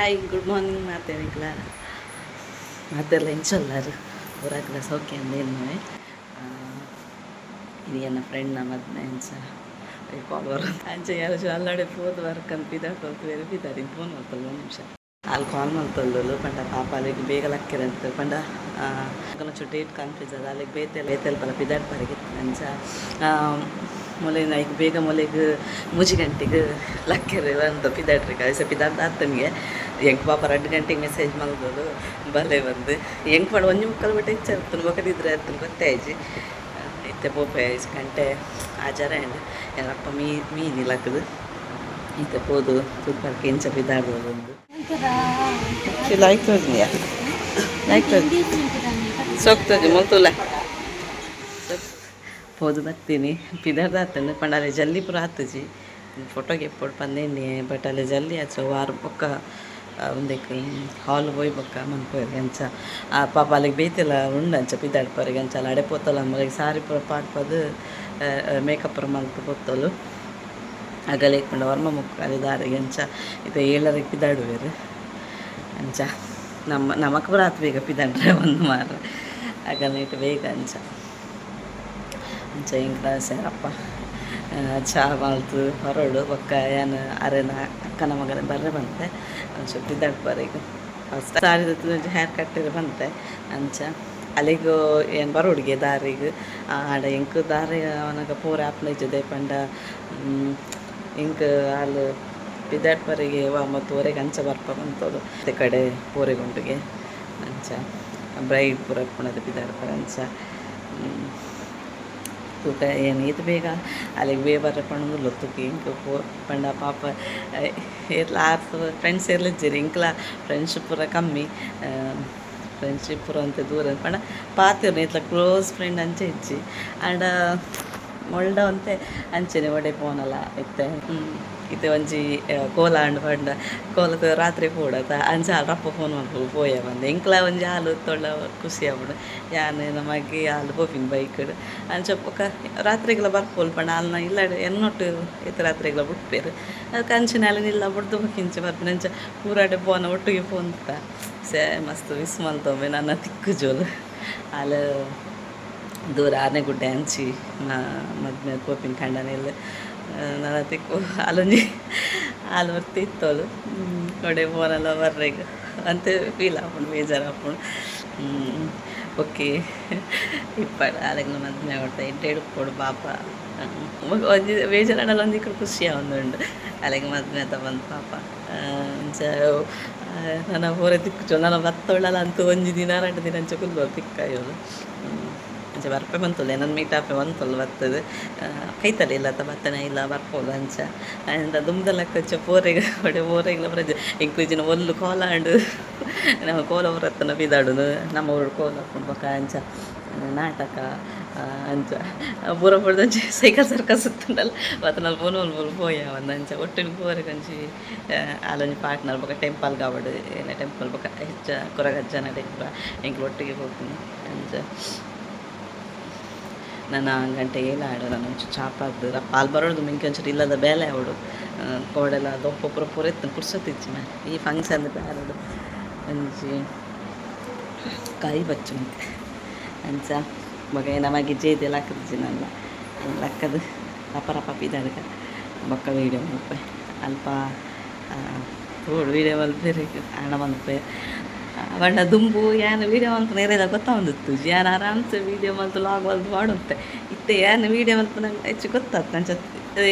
Hi, good morning ಮಾತೆರೆಗ್ಲ. ಮಾತೆರ್ಲ ಎಂಚೊಲ್ಲಾರು? ಊರಾಗ್ಲ ಸೌಖ್ಯ ಅಂದೇನು. ಇದು ಎನ್ನ ಫ್ರೆಂಡ್ನ ಮದ್ಮೆ. ಅಂಚ ಕಾಲ್ ಬರೋದು ಅಂಚ ಯಾರು ಅಲ್ಲಾಡೆ ಪೋದು ವರ್ಕ್ ಅಂತ ಪಿದಾಡ್ಕೊಳ್ತು ಬೇರೆ ಪಿದಾಡಿ ಫೋನ್ ಮಲ್ತಲ್ಲ. ಒಂದು ನಿಮಿಷ, ಅಲ್ಲಿ ಕಾಲ್ ಮಲ್ತೊಲ್ಲು ಪಂಡ ಪಾಪ ಅಲ್ಲಿಗೆ ಬೇಗ ಲಕ್ಕಿರಂತ ಪಂಡ ಒಂಚೂರು ಡೇಟ್ ಕನ್ಫ್ಯೂಸ್ ಅದ. ಅಲ್ಲಿಗೆ ಬೇತೆ ಬೇತೆ ಪಲ ಪಿದಾಡ್ಪರಿಗೆ. ಅಂಚ ಮೊಲೆ ಐಕ್ ಬೇಗ ಮೊಲೆಗ್ 3 ಗಂಟೆಗೆ ಲಕ್ಕೆರೆ ಅಂತ ಪಿದಾಡ್ರಿ ಕಾಯ್ಸ ಪಿದಾಡ್ದ ಆತನಿಗೆ. ಎಂಕ್ ಪಾಪ 2 ಗಂಟೆಗೆ ಮೆಸೇಜ್ ಮಲ್ದೋದು, ಬಲೆ ಬಂದು. ಎಂಕ್ ಪಂಡ 1:45 ಬಟ್ಟ ಹೆಚ್ಚ ಇರ್ತದೆ, ಬೊಕ ನಿದ್ರೆ ಆರ್ತದೆ, ಗೊತ್ತೇ ಆಯ್ಜಿ. ಇತ್ತೆ ಪೋಪೆ. ಗಂಟೆ ಆಜಾರ ಆಂಡ್. ಏನಪ್ಪ ಮೀ ಮೀನ್ ಇಲಕ್ಕದು. ಇತ್ತೆ ಪೋದು ತೂಪರ್ಕೆ ಎಂಚ ಪಿದಾಡ್ಬೋದು ಒಂದು ಲೈಕ್ ತೋಜಿನಿಯಾ, ಲೈಕ್ ತೋಜಿ ಸೋಕ್ತೋಜಿ ಮೊಲ್ತುಲ್ಲ ಪೋದು ಬರ್ತೀನಿ. ಪಿದಾರ್ದ ಆತಂಡು ಪಂಡ ಅಲ್ಲಿ ಜಲ್ದಿ ಪೂರ ಆತುಜಿ. ಫೋಟೋಗೆ ಎಪ್ಪೊಡು ಪಂದೇನಿ, ಬಟ್ ಅಲ್ಲಿ ಜಲ್ದಿ ಆಚೆ ವಾರ ಬೊಕ್ಕ ಉಂದೆಕ್ ಹಾಲ್ ಪೋಯಿ ಬೊಕ್ಕ ಮನ್ಪೊಯೆರ್. ಅಂಚ ಆ ಪಾಪ ಅಲ್ಲಿಗೆ ಬೇತೆಲ ಉಂಡು. ಅಂಚ ಪಿದಾಡ್ಪರಿಗೆ ಅಂಚ ಅಲ್ಲಿ ಅಡೆ ಪೋತಲ್ಲ, ಮೊಲೆಗ್ ಸಾರಿ ಪೂರ ಪಾಡ್ಪದು ಮೇಕಪ್ ಪೂರ ಮಲ್ತ್ ಪೋತೊಲು. ಅಗಲೆ ಪಂಡ ವರ್ಮ ಮುಕ್ಕ ಅಲ್ಲಿ ದಾರಿಗೆ. ಅಂಚ ಇತ್ತೆ 7ರಿಗೆ ಪಿದಾಡುವೆರ್. ಅಂಚ ನಮ್ಮ ನಮಕ್ ಪೂರ ಆತ್ ಬೇಗ ಪಿದಾಡ್ರೆ ಒಂದು ಮಾರ ಅಗಲ ಬೇಗ. ಅಂಚ ಅಂಚ ಎಂಕ್ಲ ಸೇರಪ್ಪ ಚಾ ಮಲ್ತು ಹೊರಡು. ಬೊಕ್ಕ ಯಾನ್ ಅರೆನ ಅಕ್ಕನ ಮಗನ ಬರ್ರೆ ಬಂತೆ. ಒಂಚೂರು ಪಿದಾಡ್ಪರಿಗೆ ಸಾರಿ ಒಂಜಿ ಹೇರ್ ಕಟ್ ಬಂತೆ. ಅಂಚ ಅಲ್ಲಿಗ್ ಏನು ಬರೋಡಿಗೆ ದಾರಿಗೆ ಆಡ ಎಂಕ್ ದಾರಿ ಅವನಾಗ ಪೂರ ಆಪ್ನ ಪಂಡ ಎಂಕ್ ಅಲ್ಲಿ ಪಿದಾಡ್ಪರಿಗೆ ಮತ್ತು ಊರಿಗೆ ಅಂಚ ಬರ್ಪ ಬಂತದು ಕಡೆ ಪೂರೆಗುಂಡುಗೆ. ಅಂಚ ಬ್ರೈಡ್ ಪೂರ ಪುಣದ ಪಿದಾಡ್ಪರ. ಅಂಚ ತೂಕ ಏನು ಈತ್ ಬೇಗ ಅಲ್ಲಿಗೆ ಬೇಗ ಬರ್ರೆ ಪಂಡೊಂದುಲ್ಲ. ತುಕ ಎಂಕ್ ಪೋ ಪಂಡ ಪಾಪ ಏತ್ಲ ಆತ್ ಫ್ರೆಂಡ್ಸ್ ಇರ್ಲಿಜ್ಜೆರ್. ಎಂಕ್ಲ ಫ್ರೆಂಡ್ಶಿಪ್ ಪೂರ ಕಮ್ಮಿ, ಫ್ರೆಂಡ್ಶಿಪ್ ಪೂರ ಒಂತೆ ದೂರ. ಪಂಡ ಪಾತೆರ್ನ ಇತ್ಲ ಕ್ಲೋಸ್ ಫ್ರೆಂಡ್ ಅಂಚ ಇಜ್ಜಿ. ಆಂಡ ಮೊಲ್ಡ ಒಂತೆ ಅಂಚೆನೆ ಒಡೆ ಪೋನಲ. ಇತ್ತೆ ಇತ್ತೆ ಒಂಜಿ ಕೋಲ ಆಂಡ್ ಪಂಡ ಕೋಲದ ರಾತ್ರಿ ಪೋಡತ. ಅಂಚ ರಪ್ಪ ಫೋನ್ ಮಲ್ಪೊಲು, ಪೋಯ ಬಂದೆ. ಎಂಕ್ಲ ಒಂಜಿ ಹಾಲು ತೊಳ್ಳ ಖುಷಿ ಆಪುಂಡು. ಯಾನ್ ನಮಗೆ ಹಾಲು ಪೋಪಿನ ಬೈಕ್ಡ್. ಅಂಚ ಬೊಕ ರಾತ್ರಿಗ್ಲ ಬರ್ಪೋಲು ಪಂಡ ಅಲ್ನ ಇಲ್ಲಡ್ ಎನ್ನೊಟ್ಟು ಇತ್ತೆ ರಾತ್ರಿಗ್ಲ ಬುಡ್ಪೆರ್. ಅದಕ್ಕೆ ಅಂಚಿನ ಅಲ್ಲ ಇಲ್ಲ ಬುಡ್ದು ಬೊಕ ಇಂಚ ಬರ್ಪಿನ. ಅಂಚ ಪೂರಾಡೆ ಪೋನ ಒಟ್ಟಿಗೆ ಪೋಂತ ಸೇ ಮಸ್ತ್ ಮಿಸ್ ಮಲ್ತೊಂಬೆ. ನನ್ನ ತಿಕ್ಕುಜೋಲು ಅಲ್ ದೂರ ಆನೆಗುಡ್ಡೆ ಅಂಚಿ ಮದ್ಮೆ ಪೋಪಿನ ಕಂಡನೆಲ್ಲ ನನ್ನ ತಿಕ್ಕು. ಅಲ್ಲೊಂಜಿ ಹಾಲು ಬರ್ತಿ ಇತ್ತೋಲು ಕೊಡೆ ಫೋನೆಲ್ಲ ಬರ್ರೆಗ್ ಅಂತ ಫೀಲ್ ಆಪುಂಡು, ಬೇಜಾರು ಆಪುಂಡು. ಓಕೆ, ಇಪ್ಪಡ್ ಆಲೆಗ್ಲ ಮದ್ಮೆ ಆವೊಡು, ಎಡ್ಡೆ ಇಪ್ಪೊಡು ಪಾಪ. ಒಂಜಿ ಬೇಜಾರಾಂಡಲ ಒಂಜಿ ಖುಷಿ ಆವೊಂದುಂಡು ಅಲೆಗ್ ಮದ್ಮೆ ಆತ ಬಂದು ಪಾಪ. ಅಂಚ ನನ ಪೂರ ತಿಕ್ಕುಜೋಲು. ನನ ಬತ್ತೊಳ್ಳಲ ಅಂತ ಒಂಜಿ ದಿನ 2 ದಿನ ಅಂಚ ಕುಲ್ಲುವ ತಿಕ್ಕಾಯೋಲು. ಅಂಚ ಬರ್ಪೆ ಬಂತೊಲ್ಲ ಎನನ್ ಮೀಟ್ ಆಪೆ ಬಂತೊಲ್ಲ ಬತ್ತದು ಕೈತಲೆ ಇಲ್ಲ ಅತ್ತ ಬತ್ತನೆ ಇಲ್ಲ ಬರ್ಪೋಲು. ಅಂಚ ಅಂದ ದುಂಬ್ದಲಕ್ಕ ಅಂಚ ಪೋರೆಗ್ ಒಡೆ ಪೋರೆಗ್ಲ ಪ್ರಜೆ ಎಂಕ್ಲು ಒಲ್ಲು ಕೋಲ ಆಂಡು. ನಮ್ಮ ಕೋಲ ಬರತ್ತನ ಪಿದಾಡುನು. ನಮ್ಮ ಊರು ಕೋಲ ಆಪುಂಡು. ಬೊಕ ಅಂಚ ನಾಟಕ ಅಂಚ ಪೂರ ಪುಡ್ದಂಚ ಸೈಕಲ್ ಸರ್ಕಸ್ ಇತ್ತುಂಡಲ್ಲ ಬತ್ತನಲ್ಲಿ ಫೋನ್ ಮಲ್ಪೊಲು ಪೋಯ ಒಂದು. ಅಂಚ ಒಟ್ಟಿಗೆ ಪೋರೆಗ್ ಒಂಜಿ ಅಲ್ಲೊಂಜಿ ಪಾರ್ಟ್ನರ್. ಬೊಕ ಟೆಂಪಲ್ ಗಾವಡ್ ಏನ ಟೆಂಪಲ್ ಬೊಕ ಹೆಚ್ಚ ಕೊರಗಜ್ಜನ ಪೂರ ಎಂಕ್ಲು ಒಟ್ಟಿಗೆ ಪೋಪುನು. ಅಂಚ ನನ್ನ ಗಂಟೆ 7 ಆಂಡ್. ನಾನು ಒಂಚೂರು ಚಾಪಾದ್ ಪಾಲ್ ಬರೋದು ಮಿಂಕೆ ಒಂಚೂರು ಇಲ್ಲದ ಬೇಲೆ ಅವಡು ಕೋಡೆಲ ದೊಪ್ಪ ಪೂರ ಪೂರ ಇತ್ತು ಪುರ್ಸೊತ್ತಿಜ್ಜಿ ಮ್ಯಾನ್. ಈ ಫಂಕ್ಷನ್ ಬ್ಯಾರಡು ಒಂಜಿ ಕಾಯಿ ಬಚ್ಚು ಅಂಚ ಬೊಕ ನಮಗೆ ಜೇದೆ ಲಕ್ಕದಿಜ್ಜಿ ನನ್ನ ಲಕ್ಕದು ರಪ ರಪ ಪಿದಾಡ್ಕ ಬೊಕ್ಕ ವೀಡಿಯೋ ಮಲ್ಪೆ. ಅಲ್ಪ ತೋಡು ವೀಡಿಯೋ ಮಲ್ಪೆರೆ ಆಣ ಮಲ್ಪೆ ಪಂಡ ದುಂಬು ಯಾನ್ ವೀಡಿಯೋ ಮಲ್ಪುನ ಏರೆಲ ಗೊತ್ತಾವೊಂದಿತ್ತು. ಯಾನ್ ಆರಾಮ್ಸೆ ವೀಡಿಯೋ ಮಲ್ತು ಲಾಗ್ ಮಲ್ತು ಪಾಡೊಂತೆ. ಇತ್ತೆ ಯಾನ್ ವೀಡಿಯೋ ಮಲ್ಪುನ ಹೆಚ್ಚು ಗೊತ್ತಾತ್. ಅಂಚ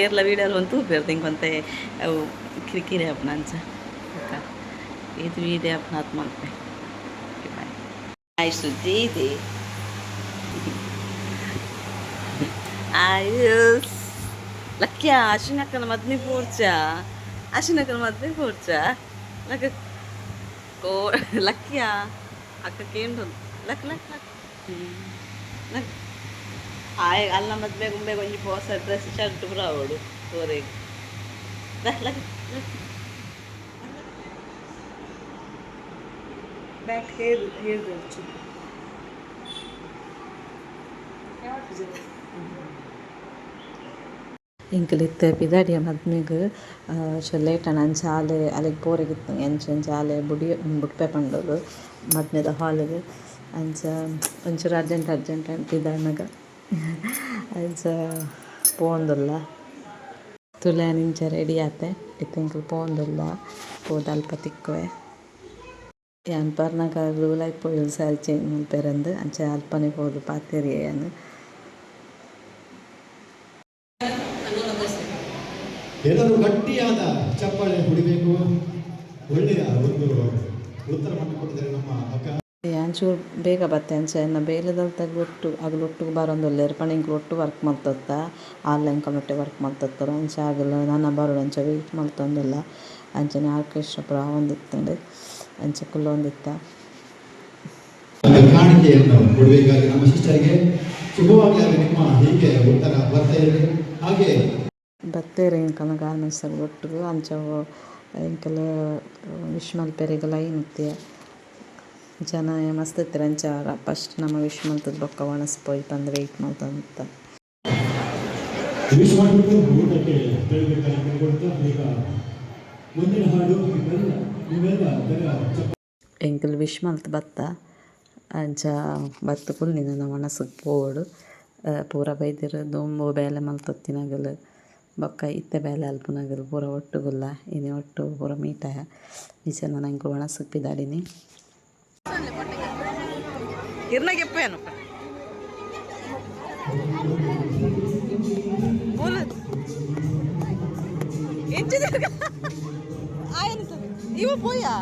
ಏರ್ಲ ವೀಡಿಯೋ ಒಂದು ತೂಪೆರ್ ಇಂಕ್ ಒಂತೆ ಅವು ಕಿರಿಕಿರಿ ಆಪುಂಡು. ಅಂಚ ಬೊಕ್ಕ ಏತ್ ವೀಡಿಯೋ ಆಪುನ ಆತ್ ಮಲ್ಪೆ. ಬಾಯ್. ಆಯುಷ್ ದೀದಿ, ಆಯುಸ್ ಲಕ್ಯ ಅಶ್ವಿನಕ್ಕನ ಮದ್ಮೆ ಪೋರ್ಚ, ಅಶ್ವಿನಕ್ಕನ ಮದ್ಮೆ ಪೋರ್ಚ ಲಕ್ಕ ಕೋ ಲಕ್ಯ ಅಕ್ಕ ಕೇಂದ್ರ ಲಕ್ ಲಕ್ ಲಕ್ ಲಕ್ ಆಯ್ ಅಲ್ಲ ಮದ್ಮೆ ಗುಂಬೆ ಒಂಜಿ ಪೋಸ ಡ್ರೆಸ್ ಶರ್ಟ್ ಪೂರ ಆವೊಡು ಪೋರೆಗ್. ಲಕ್ ಲಕ್ ಲಕ್. Back hair hair ಎಂಕುಲು ಇತ್ತೆ ಪಿದಾಡಿಯ ಮದ್ಮೆಗ್ ಚೂರು ಲೇಟ್ ಆಂಡ್ ಅಂಚ ಆಲೆ ಅಲೆಗ್ ಪೋರೆಗಿತ್ತು ಎಂಚ ಎಂಚ ಆಲೆ ಬುಡಿ ಬುಡ್ಪೆ ಪಂಡೊಲು ಮದ್ಮೆದ ಹಾಲಿಗ್ ಅಂಚ ಒಂಚೂರು ಅರ್ಜೆಂಟ್ ಅರ್ಜೆಂಟ್ ಆಂಡ್ ಪಿದಾಡ್ನಗ ಅಂಚ ಪೋವೊಂದುಲ್ಲ. ತೂಲೆ ಯಾನ್ ಇಂಚ ರೆಡಿ ಆತೆ ಇತ್ತೆ ಎಂಕುಲು ಪೋವೊಂದುಲ್ಲ ಪೋದು ಅಲ್ಪ ತಿಕ್ಕುವೆ. ಯಾನ್ ಬರ್ನಗ ಉಲಾಯಿ ಪೋಯೊಲು ಸ್ಯಾರಿ ಚೇಂಜ್ ಮಲ್ಪೆರಂದ್ ಅಂಚ ಅಲ್ಪನೆ ಪೋದು ಪಾತೆರಿಯೆ ಯಾನ್. ಎಲ್ಲರೂ ಗಟ್ಟಿಯಾದ ಚಪ್ಪಾಳೆ ಹೊಡಿಬೇಕು. ಒಳ್ಳೆಯ ಒಂದು ಉತ್ತರವನ್ನು ಕೊಟ್ಟಿದ್ದಾರೆ ನಮ್ಮ ಅಕ್ಕ. ಯಾನ್ ಚೂರು ಬೇಗ ಬತ್ತೆ ಅಂಚ ಎನ್ನ ಬೇಲೆದಲ್ತಾಗ್ ಒಟ್ಟು ಅಗಲು ಒಟ್ಟುಗು ಬರೋಂದುಲ್ಲೆರ್ ಪಂಡ ಎಂಕುಲು ಒಟ್ಟು ವರ್ಕ್ ಮಲ್ತೊತ್ತ ಆಲ್ ಎಂಕಲ್ನೊಟ್ಟೆ ವರ್ಕ್ ಮಲ್ತೊತ್ತರ್ ಅಂಚ ಅಗಲು ನನ ಬರೋಡು ಅಂಚ ವೇಟ್ ಮಲ್ತೊಂದುಲ್ಲ. ಅಂಚನೆ ಆರ್ಕೆಸ್ಟ್ರಾ ಪೂರ ಆವೊಂದಿತ್ತುಂಡು ಅಂಚ ಕುಲ್ಲೊಂದಿತ್ತ. ಒಂದು ಕಾಣಿಕೆಯನ್ನು ಕೊಡಬೇಕಾಗಿ ನಮ್ಮ ಶಿಷ್ಟರಿಗೆ. ಶುಭವಾಗಲಿ, ಹಾಗೆ ನಿಮ್ಮ ಹೀಗೆ ಉತ್ತರ ಬರ್ತಾ ಇರಲಿ ಹಾಗೆ. ಬತ್ತೆರ್ ಎಂಕಲ್ನ ಗಾರ್ಮೆಂಟ್ಸ್ ಒಟ್ಟುಗು ಅಂಚ ಎಂಕುಲು ವಿಶ್ ಮಲ್ಪೆರೆಗ್ ಲೈನ್ ಇತ್ತಿಯ ಜನ ಮಸ್ತ್ ಇತ್ತೆರ್ ಅಂಚ ಫಸ್ಟ್ ನಮ ವಿಶ್ ಮಲ್ತುದು ಬೊಕ್ಕ ವನಸ್ ಪೋಯಿ ಪಂದ್ ವೇಟ್ ಮಲ್ತೊಂದಿತ್ತ. ವಿಶ್ ಮಾಡಿಬಿಟ್ಟು ಊಟಕ್ಕೆ ತೆರಳಬೇಕಾಗಿ ಕೇಳಿಕೊಳ್ತಾ ಈಗ ಮುಂದಿನ ಹಾಡು. ನಿಮ್ಮೆಲ್ಲ ನೀವೆಲ್ಲ ಕರ ಚಪ್ಪಾಳೆ ಎಂಕುಲು ವಿಶ್ ಮಲ್ತ್ ಬತ್ತ. ಅಂಚ ಬತ್ತ್ ಕುಲ್ಲಿನ ನನ ವನಸುಗ್ ಪೋವೊಡು. ಪೂರ ಬೈದೆರ್ ದುಂಬು ಬೇಲೆ ಮಲ್ತೊತ್ತಿನಗಲು ಬೊಕ್ಕ ಇತ್ತೆ ಬೇಲೆ ಮಲ್ಪುನಗಲು ಪೂರ ಒಟ್ಟುಗುಲ್ಲ ಇನಿ ಒಟ್ಟು ಪೂರ ಮೀಟ್ ಆಯ. ಇಂಚ ನನ ಎಂಕುಲು ವನಸುಗ್ ಪಿದಾಡಿನಿ. ಇರ್ನಗೆಪ್ಪೇನು ಇವ ಪೋಯಾ.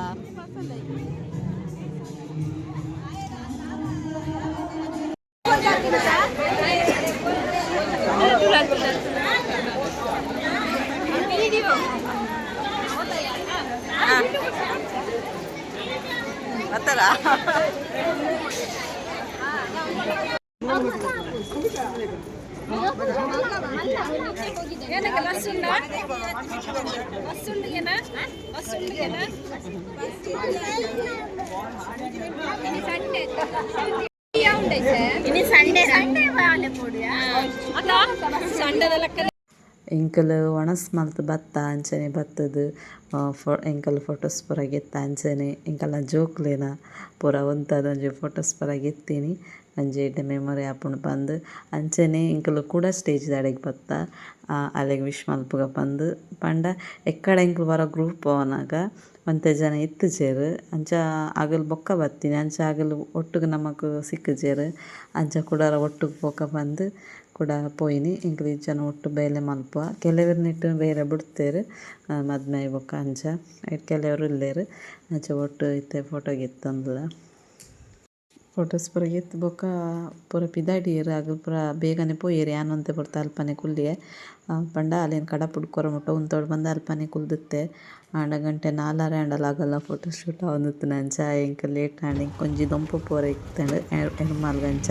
ಬತ್ತಾರಾ? ಏನಕ್ಕೆ ಬಸ್ ಉಂಡಾ? ಬಸ್ ಉಂಡಿಗೆನಾ? ಬಸ್ ಉಂಡಿಗೆನಾ? ಸಂಡೇ ಇನಿ ಸಂಡೇ ಸಂಡೇ ಸಂಡೇದ ಲೆಕ್ಕ. ಎಂಕುಲು ವನಸ್ ಮಲ್ತ್ ಬತ್ತ. ಅಂಚನೆ ಬತ್ತುದು ಎಂಕುಲು ಫೋಟೋಸ್ ಪೂರ ಗೆತ್ತ. ಅಂಚನೆ ಎಂಕಲ್ನ ಜೋಕುಲೆನ ಪೂರ ಉಂತಾದ್ ಒಂಜಿ ಫೋಟೋಸ್ ಪೂರ ಗೆತ್ತೀನಿ ಒಂಜಿ ಎಡ್ಡೆ ಮೆಮೊರಿ ಆಪುಂಡು ಪಂದ್. ಅಂಚನೆ ಎಂಕುಲು ಕುಡ ಸ್ಟೇಜ್ ದಡೆಗ್ ಬತ್ತ ಅಲೆಗ್ ವಿಶ್ ಮಲ್ಪುಗ ಪಂದ್. ಪಂಡ ಎಕ್ಕಡ ಎಂಕುಲು ಒರ ಗ್ರೂಪ್ ಪೋನಗ ಒಂತೆ ಜನ ಇತ್ತುಜೆರ್. ಅಂಚ ಅಗಲ್ ಬೊಕ್ಕ ಬತ್ತಿನಿ. ಅಂಚ ಅಗಲ್ ಒಟ್ಟುಗು ನಮಕ್ ಸಿಕ್ಕುಜೆರ್. ಅಂಚ ಕುಡೊರ ಒಟ್ಟುಗು ಪೋಕ ಪಂದ್ ಕುಡ ಪೋಯಿನಿ. ಎಂಕುಲು ಈ ಜನ ಒಟ್ಟು ಬೇಲೆ ಮಲ್ಪುವ. ಕೆಲವೆರ್ ನೆಟ್ಟ್ ಬೇಲೆ ಬುಡ್ತೆರ್ ಮದ್ಮೆ ಆಯಿ ಬೊಕ್ಕ. ಅಂಚ ಐಟ್ ಕೆಲವೆರ್ ಉಲ್ಲೆರ್. ಅಂಚ ಒಟ್ಟು ಇತ್ತೆ ಫೋಟೋ ಗೆತ್ತೊಂದುಲ್ಲ. ಫೋಟೋಸ್ ಪೂರ ಗೆತ್ತ್ ಬೊಕ್ಕ ಪೂರ ಪಿದಾಡಿಯೆರ್. ಅಗಲ್ ಪೂರ ಬೇಗನೆ ಪೋಯೆರ್. ಯಾನ್ ಒಂತೆ ಪೊರ್ತು ಅಲ್ಪನೆ ಕುಲ್ಲಿಯೆ. ಪಂಡ ಅಲೆನ್ ಕಡಪುಡ್ದು ಕೊರ ಮುಟ ಉಂತೊಡು ಪಂದ್ ಅಲ್ಪನೆ ಕುಲ್ದಿತ್ತೆ. ಆಂಡ ಗಂಟೆ ನಾಲರೆ ಆಂಡಲ ಅಗಲ್ನ ಫೋಟೋ ಶೂಟ್ ಆವೊಂದಿತ್ತಿನ. ಅಂಚ ಎಂಕ್ ಲೇಟ್ ಆಂಡ್. ಎಂಕ್ ಒಂಜಿ ದೊಂಪ ಪೋರೆ ಇತ್ತ್ಂಡ್ ಎರ್ಮಾಲ್ಗ್. ಅಂಚ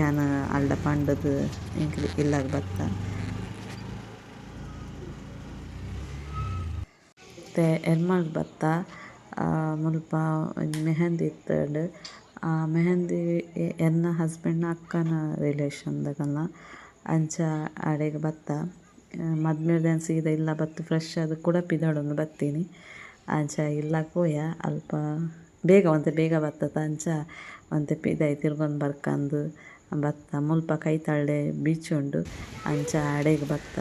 ಯಾನ್ ಅಲ್ಡ ಪಂಡುದು ಎಂಕ್ ಇಲ್ಲಗ್ ಬತ್ತ. ಇತ್ತೆ ಎರ್ಮಾಲ್ಗ್ ಬತ್ತ. ಮುಲ್ಪ ಒಂಜಿ ಮೆಹಂದಿ ಇತ್ತ್ಂಡ್. ಆ ಮೆಹಂದಿ ಎನ್ನ ಹಸ್ಬೆಂಡ್ ನ ಅಕ್ಕನ ರಿಲೇಷನ್ ದಕಲ್ನ. ಅಂಚ ಅಡೆಗ್ ಬತ್ತ. ಮದ್ಮೆರ್ದ್ ಯಾನ್ ಸೀದಾ ಇಲ್ಲ ಬತ್ತ್ ಫ್ರೆಶ್ ಆದ್ ಕುಡ ಪಿದಡೊಂದು ಬತ್ತೀನಿ. ಅಂಚ ಇಲ್ಲಗ್ ಪೋಯ. ಅಲ್ಪ ಬೇಗ ಒಂತೆ ಬೇಗ ಬತ್ತತ. ಅಂಚ ಒಂತೆ ಪಿದಾಯಿ ತಿರ್ಗೊಂದು ಬರ್ಕಂದು ಬತ್ತ. ಮುಲ್ಪ ಕೈತಲ್ಡೆ ಬೀಚ್ ಉಂಡು. ಅಂಚ ಅಡೆಗ್ ಬತ್ತ.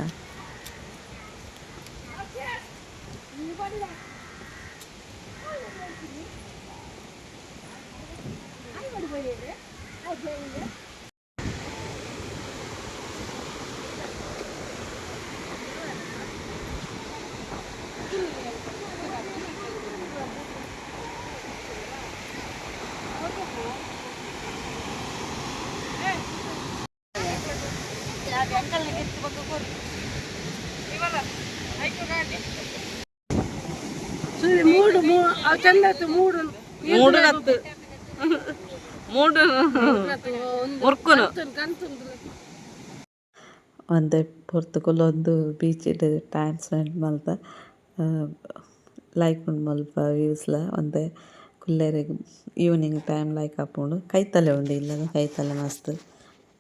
ಮೂಡು ಚಂದ ಮೂಡು. ಮೂಡು ನತ್ತು ಮೂಡು ಮುರ್ಕುನು. ಒಂತೆ ಪೊರ್ತು ಕುಲ್ಲೊಂದು ಬೀಚಿಡ್ ಟೈಮ್ ಸ್ಪೆಂಡ್ ಮಲ್ತ. ಲೈಕ್ ಉಂಡು ಮುಲ್ಪ ವ್ಯೂಸ್ಲ. ಒಂತೆ ಕುಲ್ಲೆರೆಗ್ ಈವ್ನಿಂಗ್ ಟೈಮ್ ಲೈಕ್ ಆಪುಂಡು. ಕೈತಲೆ ಉಂಡು ಇಲ್ಲದ ಕೈತಲೆ ಮಸ್ತ್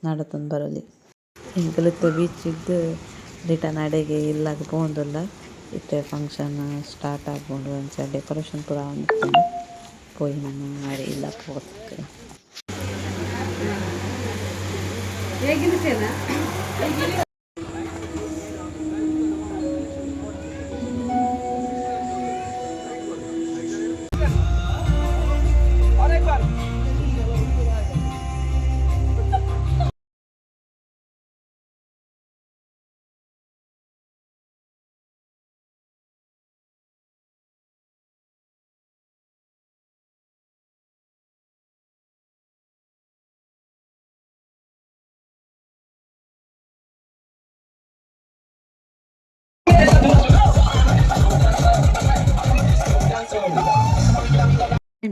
ನಡತೊಂದು ಬರೊಲಿ. ಎಂಕುಲು ಇತ್ತೆ ಬೀಚಿಡ್ದು ರಿಟರ್ನ್ ಅಡೆಗೆ ಇಲ್ಲಗ್ ಪೋವೊಂದುಲ್ಲ. ಇತ್ತೆ ಫಂಕ್ಷನ್ ಸ್ಟಾರ್ಟ್ ಆಪುಂಡು ಅಂಚ ಡೆಕೋರೇಷನ್ ಪೂರ ಆವೊಂದಿತ್ತುಂಡು. ಪೋಯಿ ನಮ ಅಡೆ ಇಲ್ಲ ಪೋತುಂಡು.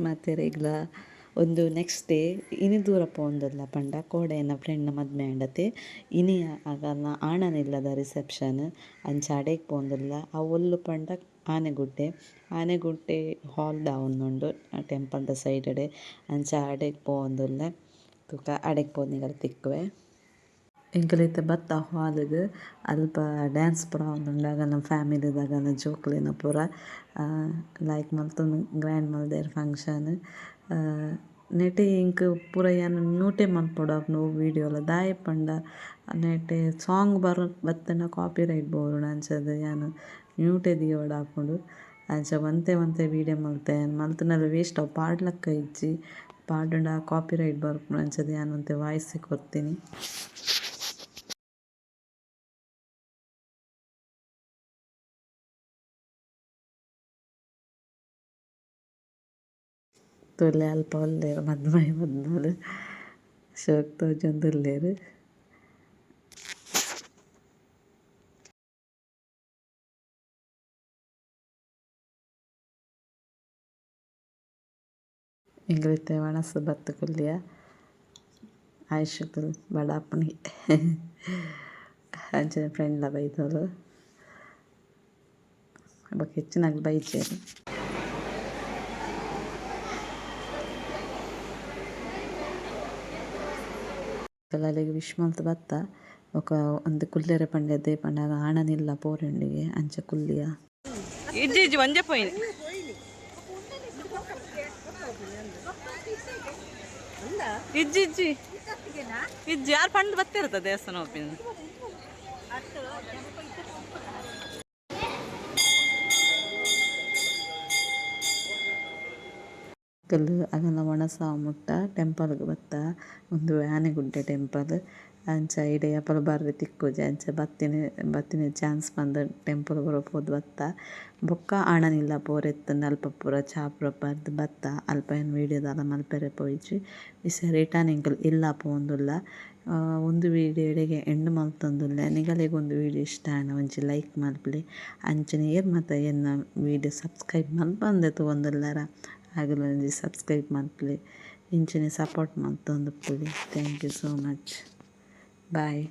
ಮಾತೆರೆಗ್ಲ ಉಂದು ನೆಕ್ಸ್ಟ್ ಡೇ. ಇನಿ ದೂರ ಪೋವೊಂದುಲ್ಲ ಪಂಡ ಕೋಡೆ ಎನ್ನ ಫ್ರೆಂಡ್ ಮದ್ಮೆ ಆಂಡತೆ. ಇನಿ ಅಗಲ್ನ ಆಣನ ಇಲ್ಲದ ರಿಸೆಪ್ಷನ್. ಅಂಚ ಅಡೆಗ್ ಪೋವೊಂದುಲ್ಲ. ಅವು ಓಲು ಪಂಡ ಆನೆಗುಡ್ಡೆ. ಆನೆಗುಡ್ಡೆ ಹಾಲ್ ಆವೊಂದುಂಡು ಟೆಂಪಲ್ ದ ಸೈಡ್ ಡೆ. ಅಂಚ ಅಡೆಗ್ ಪೋವೊಂದುಲ್ಲೆ. ಬೊಕ ಅಡೆಗ್ ಪೋದು ನಿಕಲ್ಗ್ ತಿಕ್ಕುವೆ. ಎಂಕುಲು ಇತ್ತೆ ಬತ್ತ ಹಾಲ್ ಗ್. ಅಲ್ಪ ಡ್ಯಾನ್ಸ್ ಪೂರ ಆವೊಂದುಂಡು. ಅಗಲ್ನ ಫ್ಯಾಮಿಲಿ ದಗಲ್ನ ಜೋಕುಲೆನ ಪೂರ ಲೈಕ್ ಮಲ್ತೊಂದು ಗ್ರ್ಯಾಂಡ್ ಮಲ್ದೆರ್ ಫಂಕ್ಷನ್. ನೆಟೆ ಎಂಕ್ ಪೂರ ಯಾನ್ ಮ್ಯೂಟೇ ಮನ್ಪೊಡಾಪುಂಡು ಒವು ವೀಡಿಯೋಲ ದಾಯೆ ಪಂಡ ನೆಟೆ ಸಾಂಗ್ ಬತ್ತುಂಡ ಕಾಪಿರೈಟ್ ಬೂರುಂಡು. ಅಂಚಾದ್ ಯಾನ್ ಮ್ಯೂಟೇ ದೀವೊಡಾಪುಂಡು. ಅಂಚ ಒಂತೆ ಒಂತೆ ವೀಡಿಯೋ ಮಲ್ತೆ. ಮಲ್ತುಂಡಲ ವೇಸ್ಟ್ ಅವು ಪಾಡ್ಲಕ್ಕ ಇಜ್ಜಿ. ಪಾಡುಂಡ ಕಾಪಿರೈಟ್ ಬರ್ಪುಂಡು. ಅಂಚಾದ್ ಯಾನ್ ಒಂತೆ ವಾಯ್ಸ್ ಕೊರ್ತಿನಿ. ತೂಲೆ ಅಲ್ಪ ಉಲ್ಲೆರ್ ಮದ್ಮಯ ಮದ್ಮಲ್ ಶೋಕು ತೋಜೊಂದುಲ್ಲೆರ್. ಎಂಕುಲು ಇತ್ತೆ ವನಸ್ ಬತ್ತ್ ಕುಲ್ಲಿಯ. ಆಯುಷ್ ಬಡಾಪುನಿ ಅಂಚನೆ ಫ್ರೆಂಡ್ ಲ ಬೈದೊಲು. ಬೊಕ ಹೆಚ್ಚಿನಕುಲು ಬೈಜೆರ್. ಅಲೆಗ್ ವಿಶ್ ಮಲ್ತ್ ಬತ್ತ. ಬೊಕ ಒಂತೆ ಕುಲ್ಲೆರೆ ಪಂಡೆರ್ ಪಂಡ ಆಣನ ಇಲ್ಲ ಪೋರೆಂಡಿಗೆ ಅಂಚ ಕುಲ್ಲಿಯ. ಇಜ್ಜಿ ಇಜ್ಜಿ ಒಂಜೆ ಪೋಯಿನಿ. ಇಜ್ಜಿ ಇಜ್ಜಿ ಇಜ್ಜಿ ಯಾರು ಪಂಡ್ ಬತ್ತಿರ್ತದೆ ದೇವಸ್ಥಾನ ಒಪ್ಪಿನ. ಅಗಲ್ನ ವಣಸ ಮುಟ್ಟ ಟೆಂಪಲ್ಗ್ ಬತ್ತ. ಉಂದು ಆನೆಗುಡ್ಡೆ ಟೆಂಪಲ್. ಅಂಚ ಇಡೆ ಏಪಲ ಬರ್ರೆ ತಿಕ್ಕುಜಿ. ಅಂಚ ಬತ್ತಿನ ಬತ್ತಿನ ಚಾನ್ಸ್ ಪಂದ್ ಟೆಂಪಲ್ ಪೂರ ಪೋದು ಬತ್ತ. ಬೊಕ್ಕ ಆಣನ ಇಲ್ಲ ಪೋರೆತ್ತುಂಡು. ಅಲ್ಪ ಪೂರ ಚಾ ಪೂರ ಪರ್ದ್ ಬತ್ತ. ಅಲ್ಪ ಯಾನ್ ವೀಡಿಯೋ ದಾಲ ಮಲ್ಪೆರೆ ಪೋಯಿಜಿ. ಇಸೆ ರಿಟರ್ನ್ ಎಂಕುಲು ಇಲ್ಲ ಪೋವೊಂದುಲ್ಲ. ಉಂದು ವೀಡಿಯೋ ಇಡೆಗೆ ಎಂಡ್ ಮಲ್ತೊಂದುಲ್ಲೆ. ನಿಗಲೆಗ್ ಉಂದು ವೀಡಿಯೋ ಇಷ್ಟ ಆಂಡ ಒಂಜಿ ಲೈಕ್ ಮಲ್ಪುಲೆ. ಅಂಚನೆ ಏರ್ ಮಾತ ಎನ್ನ ವೀಡಿಯೋ ಸಬ್ಸ್ಕ್ರೈಬ್ ಮಲ್ಪಂದೆ ತೂವೊಂದುಲ್ಲೆರ ಅಗುಲು ಒಂಜಿ ಸಬ್ಸ್ಕ್ರೈಬ್ ಮಲ್ಪುಲೆ. ಇಂಚನೆ support ಮಲ್ತೊಂದುಪ್ಪುಲೆ. Thank you so much. Bye.